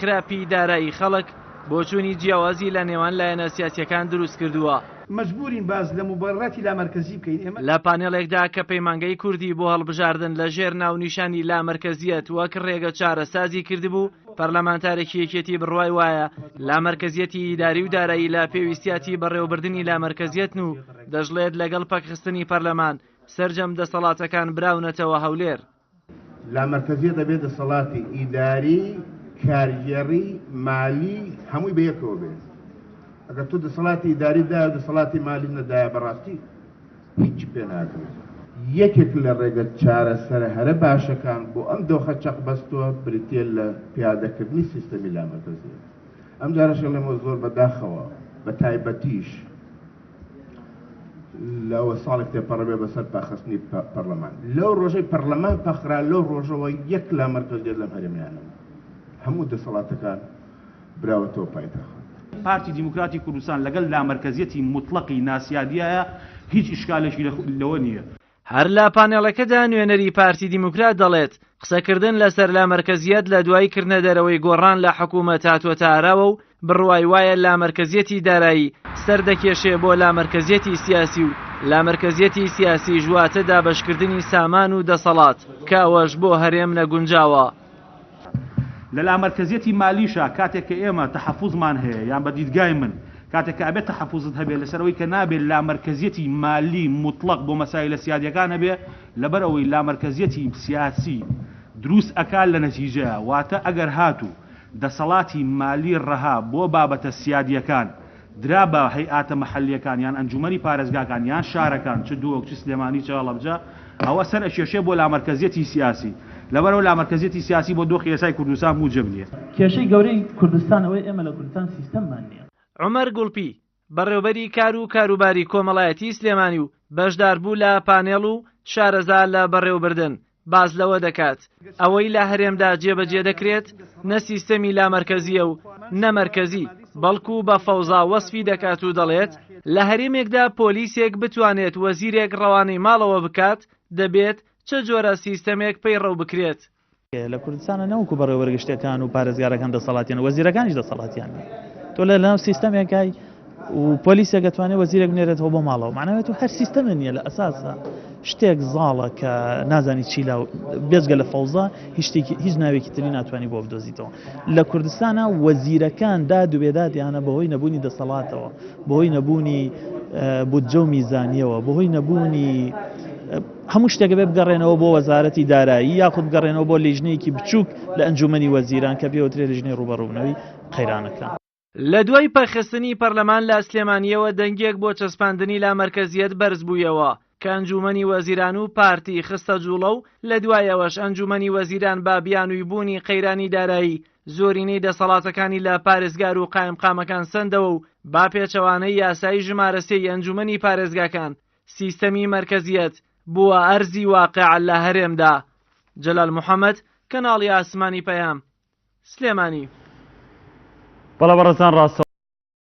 خراپی دارایی خەڵک، بۆچوونی جیاوازی لە نێوان لایەنە سیاسییەکان دروستکردووە. مەجبوورین باس لە موبەرراتی لامەرکەزی بکەین، ئێمە. لە پانێڵێکدا کە پەیمانگەی کوردی بۆ هەڵبژاردن لە ژێر ناونیشانی لامەرکەزییەت وەک رێگە چارە سازی کردبوو، پەرلەمانتارێکی یەکێتی بڕوای وایە لامەرکەزییەتی ئیداری و دارایی لە پێویستیاتی بەڕێوەبردنی لامەرکەزییەتن و دەشڵێت لەگەڵ پەکخستنی پەرلەمان سەرجەم دەسەڵاتەکان براونەتەوە هەولێر. لامەرکەزیەت ئەبێ دەسەڵاتی ئیداری، کارگێڕی، مالی هەمووی بەیەکەوە بێ. ئەگەر تۆ دەسەڵاتی ئیداریت دایە و دەسەڵاتی مالیت نەدایە بەڕاستی هیچ پێ ناکرێت. یەکێک لە ڕێگە چارەسەرە هەرە باشەکان بۆ ئەم دۆخە چەقبەستووە بریتییە لە پیادەکردنی سیستەمی لامەرکەزیەت. ئەمجارەش ئەڵێمەوە زۆر بەداخەوە بەتایبەتیش لەوە ساڵێک تێپەڕبێ بەسەر پەخستنی پەرلەمان لەو ڕۆژەی پەرلەمان پەخرا لەو ڕۆژەوە یەک لا مەرکەزیەت لەم هەرێمیانە هەموو دەسەڵاتەکان براوەتەوە پایتەخت. پارتی دیموکراتی کوردستان لەگەڵ لامەرکەزیەتی موتڵەقی ناسیادیایە هیچ ئیشکالێکی لەوە نییە. هەر لە پانێڵەکەدا نوێنەری پارتی دیموکرات دەڵێت، قسەکردن لەسەر لامەرکەزیەت لە دوای کردنە دەرەوەی گۆڕان لە حکوومەت هاتووەتە ئاراوە و بڕوای وایە لامەرکەزیەتی دارایی سەر دەکێشێ بۆ لامەرکەزیەتی سیاسی و لامەرکەزیەتی سیاسیش واتە دابەشکردنی سامان و دەسەڵات کە ئەوەش بۆ هەرێم نەگونجاوە. لە لامەرکەزیەتی مالیشا کاتێک کە ئێمە تەحەفوزمان هەیە یان بە دیدگای من کاتێک کە ئەبێ تەحەفوزت هەبێ لەسەر ئەوەی کە نابێ لامەرکەزیەتی مالی موتڵەق بۆ مەسایلە سیادیەکان هەبێ لەبەر ئەوەی لامەرکەزیەتی سیاسی دروست ئەکا لە نەتیجەیا واتە ئەگەر هاتوو دەسەڵاتی مالی ڕەها بۆ بابەتە سیادیەکان درا بە هەیئاتە مەحەلیەکان یان ئەنجومەنی پارێزگاکان یان شارەکان چ دهۆک چ سلێمانی چ هەڵەبجە ئەوە سەر ئەکێشێ بۆ لامەرکەزیەتی سیاسی لەبەرئەوە لامەرکەزیەتی سیاسی بۆ دۆخی ئێسای کوردستان موجب نیە. کێشەی گەورەی کوردستان ئەوەیە ئێمە لە کوردستان سیستەممان نیە. عومەر گوڵپی، بەڕێوبەری کار و کاروباری کۆمەڵایەتی سلێمانی و بەشداربوو لە پانێڵ و شارەزا لە بەڕێوەبردن، باس لەوە دەکات، ئەوەی لە هەرێمدا جێبەجێ دەکرێت نە سیستەمی لامەرکەزییە و نە مەرکەزی، بەڵکو بە فەوزا وەسفی دەکات و دەڵێت، لە هەرێمێکدا پۆلیسێک بتوانێت وەزیرێک ڕەوانەی ماڵەوە بکات، دەبێت چ جۆرە سیستەمێک پەیڕەو بکرێت؟ لە کوردستانە نەوەکو بەڕێوەبەرە گشتیەکان و پارێزگارەکان دەسەڵاتیان وەزیرەکانیش دەسەڵاتیان نیە تۆ لە ناو سیستەمێکای و پۆلیسێک ئەتوانێت وەزیرێک بنێرێتەوە بۆ ماڵەوە معناوێت و هەر سیستەمە نییە لە ئەساسا شتێک زاڵە کە نازانی چی لا بێجگە لە فەوزا هیچ شتێکی هیچ ناوێکی تری ناتوانانی بۆ بدۆزیتەوە لە کوردستانە وەزیرەکان داد و بێدادیانە بەهۆی نەبوونی دەسەڵاتەوە بەهۆی نەبوونی بودجە و میزانیەوە بەهۆی نەبوونی هەموو شتێک ئەبێ بگەڕێنەوە بۆ وەزارەتی دارایی یاخود بگەڕێنەوە بۆ لیژنەیەکی بچووک لە ئەنجوومەنی وەزیران کە پێوترێ لیژنەی ڕووبەڕووبوونەوەی قەیرانەکان. لە دوای پەکخستنی پەرلەمان لە سلێمانییەوە دەنگێک بۆ چەسپاندنی لامەرکەزییەت بەرزبوویەوە کە ئەنجوومەنی وەزیران و پارتی خستە جوڵە و لە دوای ئەوەش ئەنجوومەنی وەزیران بە بیانووی بوونی قەیرانی دارایی زۆرینەی دەسەڵاتەکانی لە پارێزگار و قایمقامەکان سەندەوە و با پێچەوانەی یاسای ژمارە سێی ئەنجوومەنی پارێزگاکان سیستەمی مەرکەزیەت بووە ئەرزی واقع لە هەرێمدا. جەلال محەمەد، کەناڵی ئاسمانی پەیام، سلێمانی. بەڵێ بەڕێزان ڕاستە.